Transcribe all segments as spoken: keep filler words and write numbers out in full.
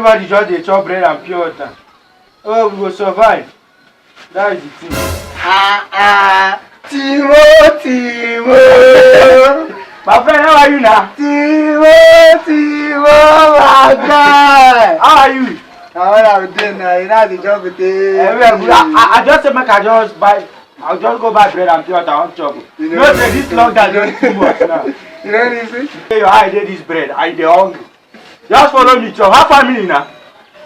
Everybody just dey chop bread and pure water. Oh, we go survive. That is the thing. Ah ah, Timo, Timo. My friend, how are you now? Timo, Timo, my guy. How are you? Na all I dey now, you know the job dey. Eh, well, I, I, I just say make I just buy, I'll just go buy bread and pure water, I wan chop. You know say this lockdown don too much now. You know this thing? Say your eye dey this bread, I dey hungry. Just follow me chop. How family na?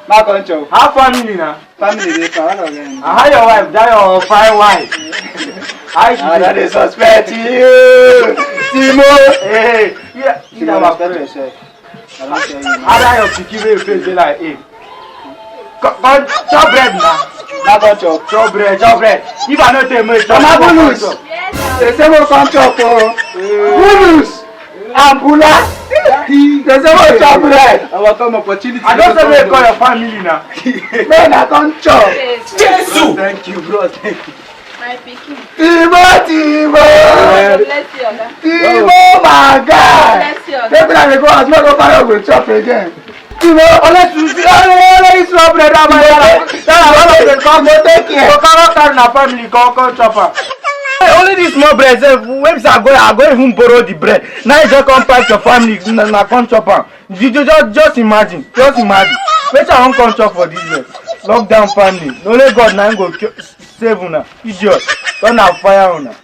Ma come chop. How family na? Family dey fine, all of them. And how your wife? That your fine wife? How she I dey? Don dey suspect you. Timo. Hey, yeah, see You that don my respect friend. Yourself. I don tell you. How that your pikin wey you face dey like, hey? Come, come chop bread na. Ma come chop. Chop bread, chop bread. If I no take money, chop. Mama Chop, Bulus. chop. They say we come chop o. Bulus. Ambula. They say we chop bread. Our come opportunity. I don say make you call your family na. Make una come chop. Jesus! Thank you, bro. Thank you. My pikin. Timo, Timo. God bless you, Oga. Timo, my guy. Bless you, Oga. Make una dey go as we go buy we chop again. Timo, Unless you see, only, only this one bread that my yara. That I want to come go take care. So come on, carry na family, come, come chop am. Hey, only this small bread sef, wey be say I go, I go even borrow the bread. Now you just come pack your family, na, na come chop am. You, you just, just imagine, just imagine. Wetin I wan come chop for this bread? Lockdown family. Only God na him go ki-, save una. Idiot. Don na fire una.